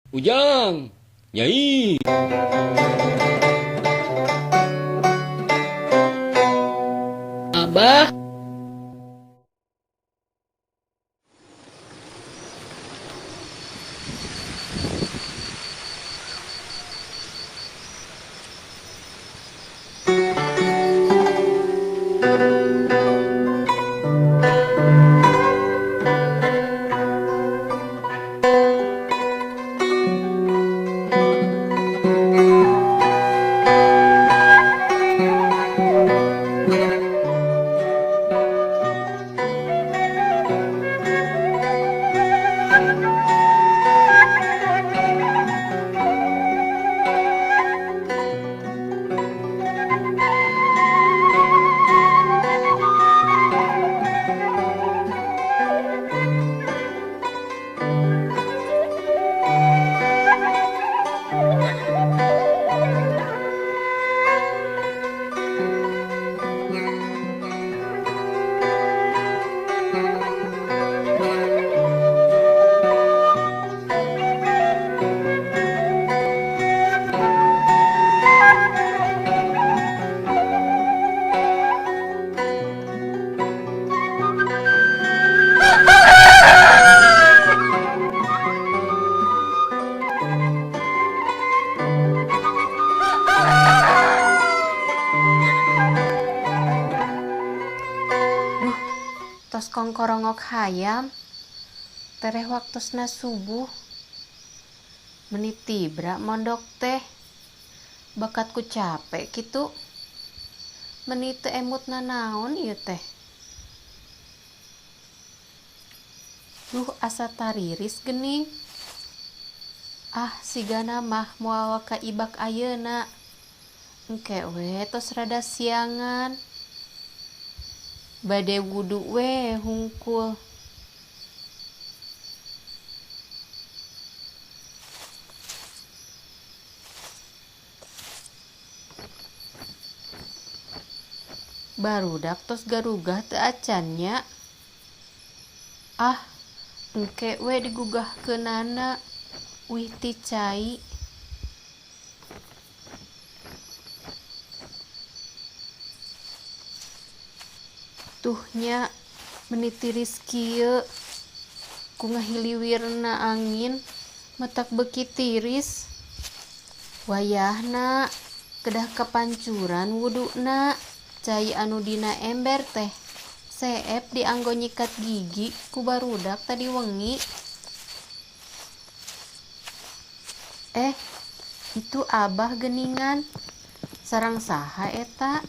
Ujang, Nyai. Abah. Tos kongkorongok hayam tereh waktosna subuh meni tibra mondok teh bakatku capek kitu meni teu emut nanaon ieu teh. Duh, asa tariris geuning. Ah, sigana mah moal ka ibak ayeuna, engke we tos rada siangan. Bade wudu we hungkul. Barudak tos garugah teu acan nya. Ah, engke we digugahkeunana uih ti cai. Tuh nya, meni tiris kieu ku ngahiliwirna angin matak beuki tiris. Wayahna kedah kapancuran wuduna, cai anu dina ember teh seep dianggo nyikat gigi ku barudak tadi wengi. Eh, itu Abah geuningan. Sareng saha eta?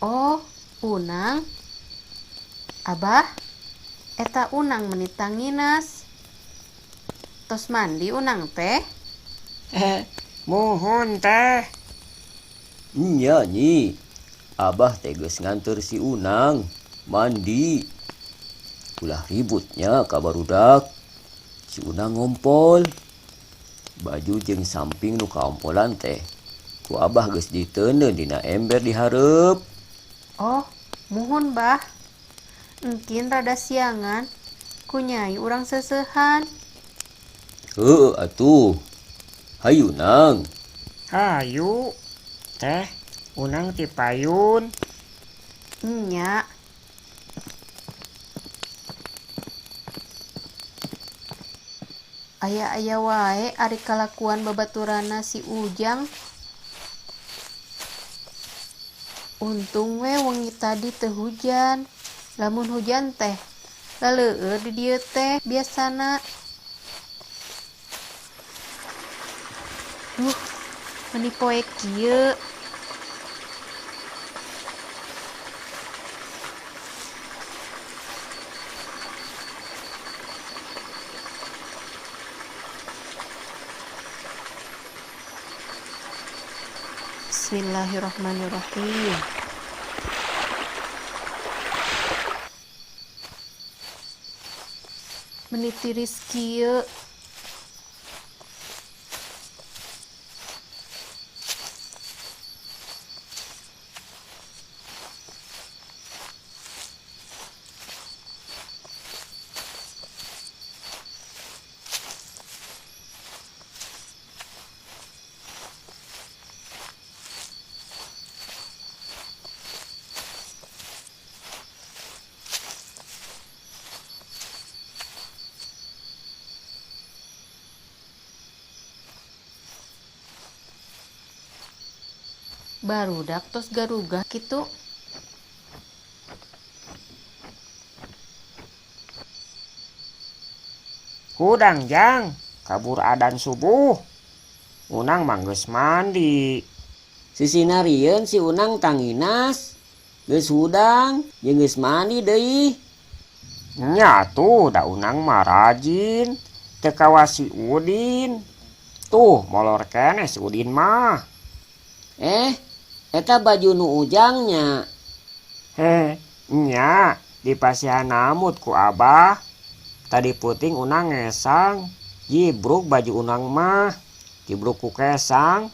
Oh, Unang. Abah, eta Unang meni tanginas. Tos mandi Unang teh? Muhun teh. Nya nyi, Abah teh geus nganteur si Unang mandi. Ulah ributnya ka barudak. Si Unang ngompol. Baju jeung samping nu kaompolan teh ku Abah geus diteundeun dina ember di hareup. Oh, muhun Bah. Engkin rada siangan, ku Nyai urang seuseuhan. Heueuh atuh. Hayu Nang. Hayu. Teh, Unang ti payun. Nya. Aya-aya wae ari kalakuan babaturanna si Ujang. Untung we wengi tadi teu hujan. Lamun hujan teh laleueur di dieu teh biasana. Duh, meni poek kieu. Bismillahirrahmanirrahim. Meni tiris kieu. Barudak tos garugah kitu. Hudang Jang, kabur adan subuh. Unang mah geus mandi. Sisinarieun si Unang tanginas. Geus hudang jeung geus mandi deui. Nya tuh da Unang mah rajin. Teu kawas si Udin. Tuh molor keneh si Udin mah. Eta baju nu Ujangnya. Heh, nya dipasihan namut ku Abah. Tadi puting Unang ngesang, jibruk baju Unang mah, jibruk ku kesang,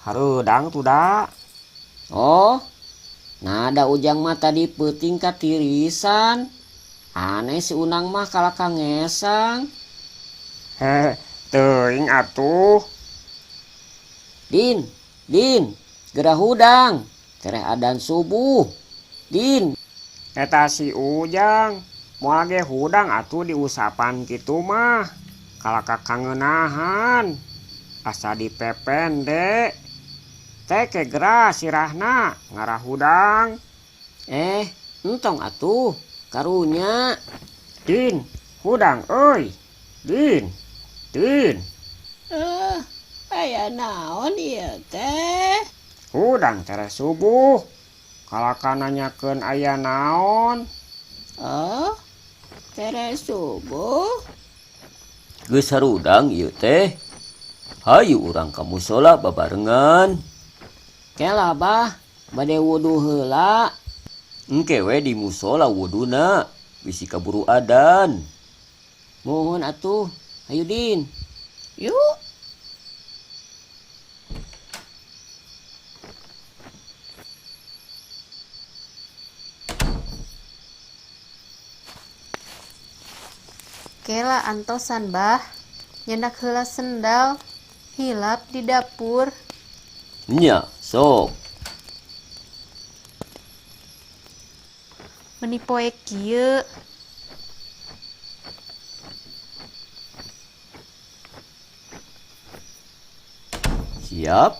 hareudang tuh da. Oh, nah da Ujang mah tadi peuting katirisan. Aneh si Unang mah kalaka ngesang. Heh, teuing atuh. Din, Din, geura hudang, tereh adan subuh. Din. Eta si Ujang. Moal ge hudang atuh diusapan kitu mah. Kalaka kangeunahan. Asa dipepende. Teh ke geura sirahna ngarah hudang. Entong atuh, karunya. Din, hudang euy. Din, Din. Aya naon ieu teh? Hudang tereh subuh. Kalaka nanyakeun aya naon? Oh, tereh subuh. Geus harudang ieu teh. Hayu urang ka musola babarengan. Kela Bah, bade wudu heula. Engke we di musola wuduna, bisi kaburu adan. Mohon atuh, hayu Din. Yuk. Kela antosan Bah, nyendak heula sendal, hilap di dapur. Nya, sok. Meni poe kieu. Siap?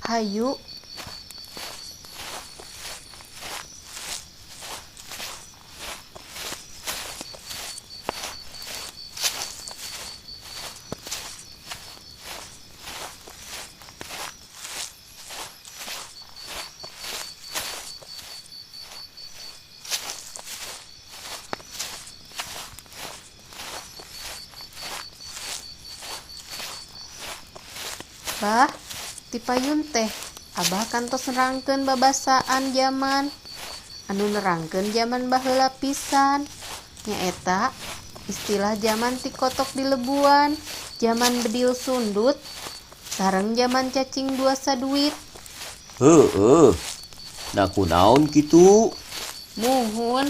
Hayu. Bah, tipayun teh, Abah kantos nerangkeun babasaan jaman. Anu nerangkeun jaman baheula pisan. Nyaeta istilah jaman tikotok di lebuan, jaman bedil sundut, sareng jaman cacing dua saduit. Heueuh. Nah kunaon kitu? Muhun.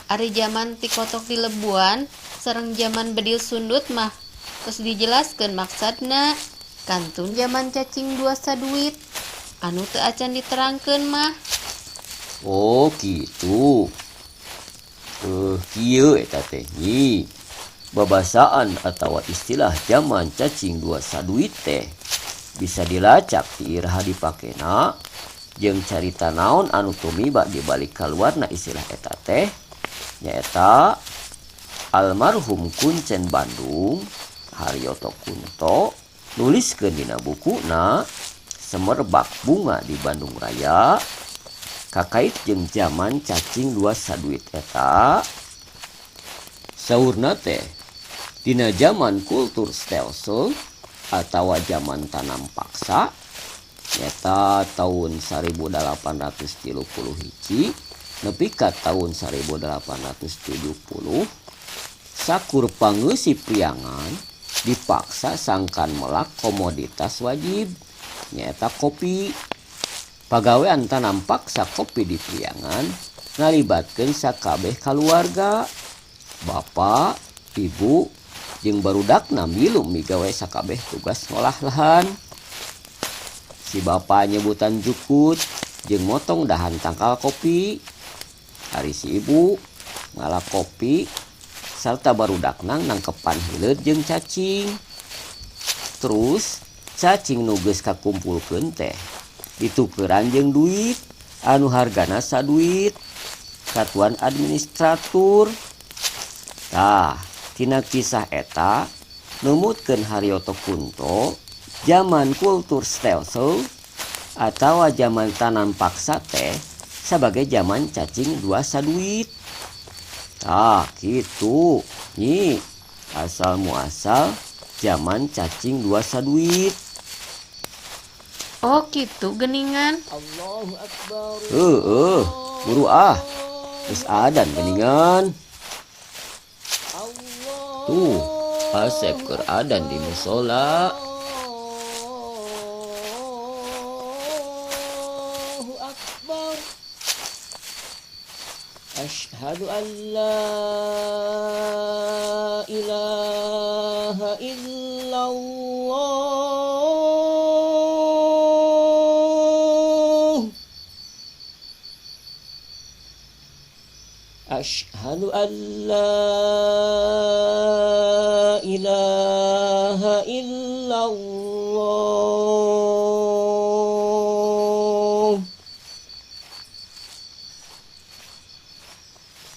Ari jaman tikotok di lebuan, sareng jaman bedil sundut mah terus dijelaskeun maksudna. Kantun jaman cacing dua saduit anu teu acan diterangkeun mah. Oh gitu. Kieu eta teh nyi. Babasaan atawa istilah jaman cacing dua saduit teh bisa dilacak ti iraha dipakena jeung carita naon anu tumiba di balik kaluarna istilah eta teh nyaeta almarhum Kuncen Bandung Haryoto Kunto nuliskeun dina bukuna Semerbak Bunga di Bandung Raya kakait jeung jaman cacing dua saduit eta. Saurna teh dina jaman kultur stelsel atawa jaman tanam paksa nyata tahun 1831 nepi ka tahun 1870 sakur pangeusi Priangan dipaksa sangkan melak komoditas wajib nyaeta kopi. Pagawean tanam paksa kopi di Priangan ngalibatkeun sakabeh kaluarga, bapa, ibu, jeung barudakna milu migawe sakabeh tugas ngolah lahan. Si bapa nyebutan jukut jeung motong dahan tangkal kopi. Ari si ibu ngala kopi sarta barudakna nangkepan hileud jeung cacing. Terus cacing nu geus kakumpulkeun teh Ditukeran jeung duit anu hargana saduit katuan administratur. Tah, tina kisah eta numutkeun Haryoto Kunto zaman cultuurstelsel atawa zaman tanam paksa teh sebagai zaman cacing dua saduit. Tah, kitu nyi asal muasal zaman cacing dua saduit. Oh gitu geningan. Allahu Akbar. Heeh, buru ah. Geus adan geningan. Tuh, Asep keur adan di musola. Allahu Akbar. Asyhadu an la ilaha illallah. Asyhadu an la ilaha illallah.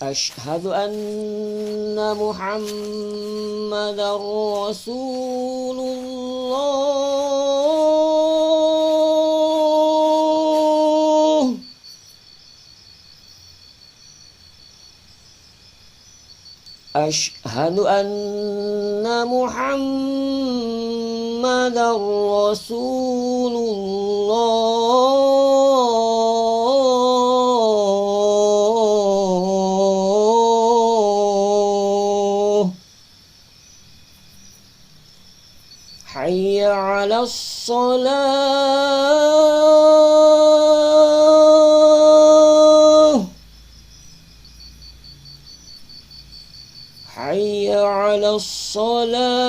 Asyhadu anna Muhammadar Rasulullah. Asyhadu anna Muhammadar Rasulullah. Hayya 'alas shalah. Hayya 'alas shalah.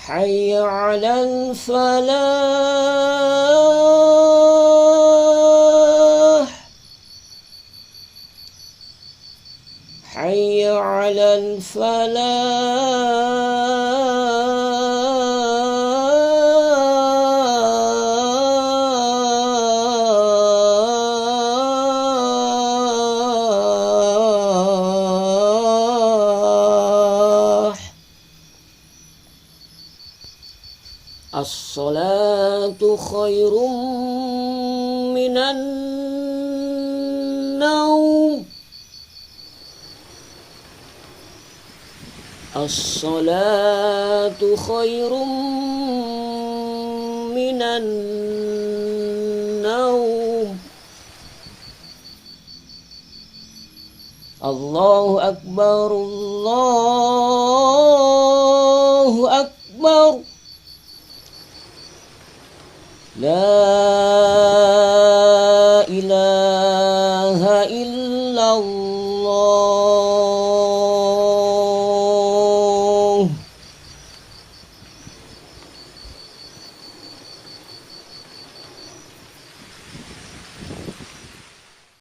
Hayya 'alal falah. Hayya 'alal falah. As-salatu khairum minan naum. As-salatu khairum minan naum. Allahu akbar, Allahu akbar. La